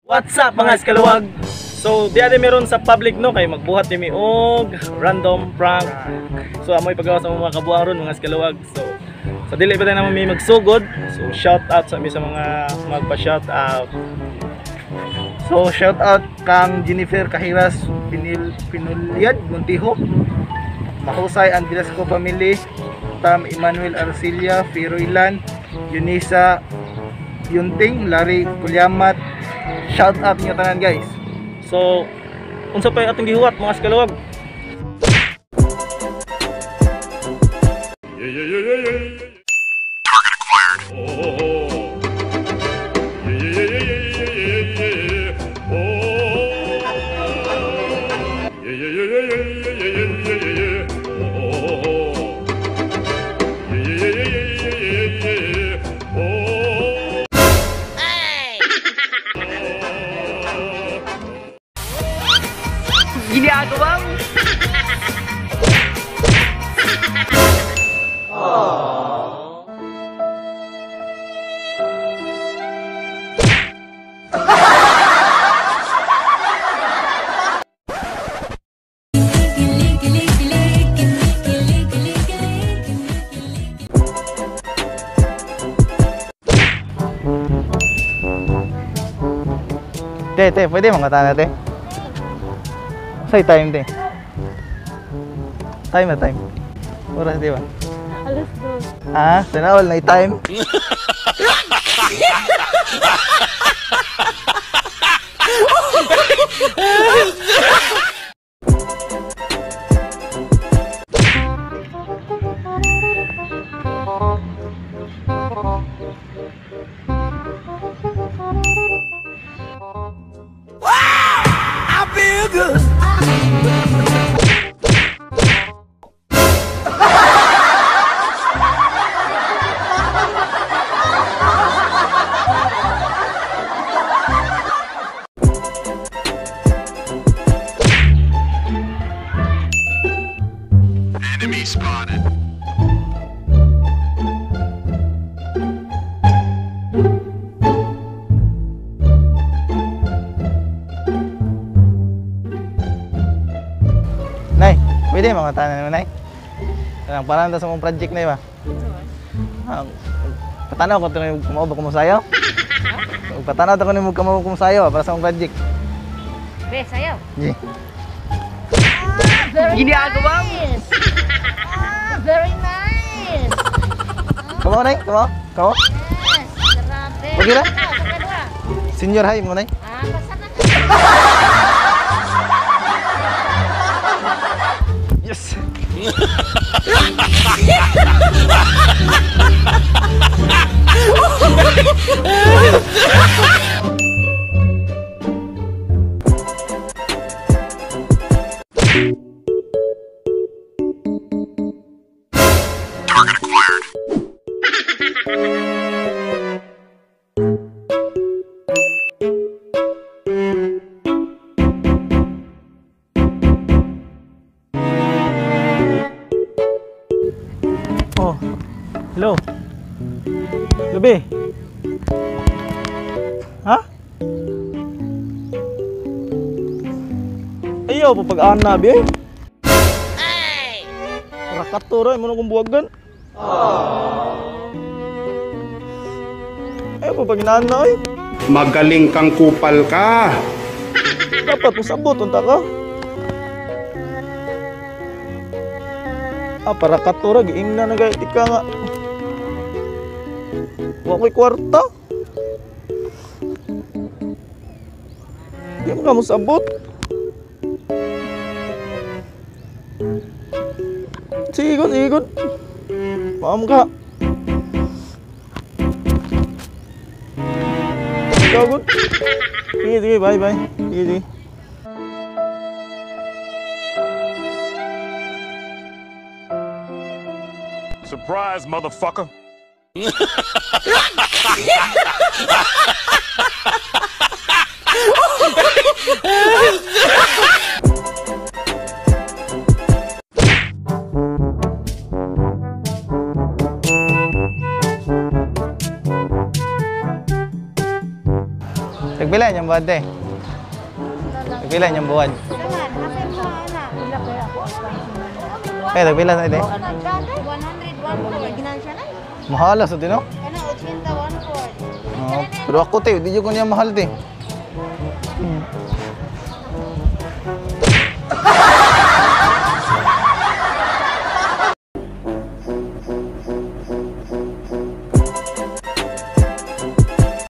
What's up, mga iskaluwag? So, diya din meron sa public, no, kay magbuhat ni mi og random prank. So, amoy pagawa sa mga kabuang ron, mga iskaluwag. So, sa dili pa tayo naman may magsugod. So, shout out sa mi sa mga magpa-shout out. So shout out kang Jennifer Kahiras Pinulyad Montijo, Mahusay ang Velasco family, Tam Emmanuel Arcilia, Firoilan, Yunisa Yunting, Larry Kulyamat. Shout out niyo tanan, guys. So, unsa pa yung atong gihuwat, mga iskaluwag? Yeah. Oh. Yeah. Oh. Yeah. Oh. Yeah. Oh. Ginagawa mo! Te, te, pwede mga te. Say time, te. Time na time. Oras di ba? 2:00. Ah, sana all na time. Enemy spotted. Nay, pwede mga tanan mo, Nay. Kanang parang ta sa mong project na ba? Ah, patanaw ko ito kamao ba kumusayaw? Patanaw ta ko nimo kamao kumusayaw para sa mong project. Be, sayaw. G. Ah, very Ginagawa mo! nice. Ah, very nice. Kamao, Nay, kamao. Kamao. Yes, grabe. Okay ra? Ah, sa kadwa. Senior high mo, Nay. Ah, basta na. Yes. Oh. Hello. Lubi. Ha? Ayaw pa pag-ana, bi. Rakatura mo na kong buwagan. Ayaw pa pag-inaana, ay. Magaling kang kupal ka. Dapat usabot unta ka. Ah, para katura giingna na gay tika nga. Wa ko'y kwarta. Di mo ka mosabot. Sige gud, sige gud. Maam ka. Ikaw gud. Sige, sige, bye bye. Sige, sige. Surprise, motherfucker. Tagpila Pila niyang buwan te? Pila niyang buwan? Naman, asa yung mga anak? Eh, pila na ite? 101 Ginansya na. Mahal sa tino? Ano, 81 Oo. Pero ako te, di ko niya mahal te.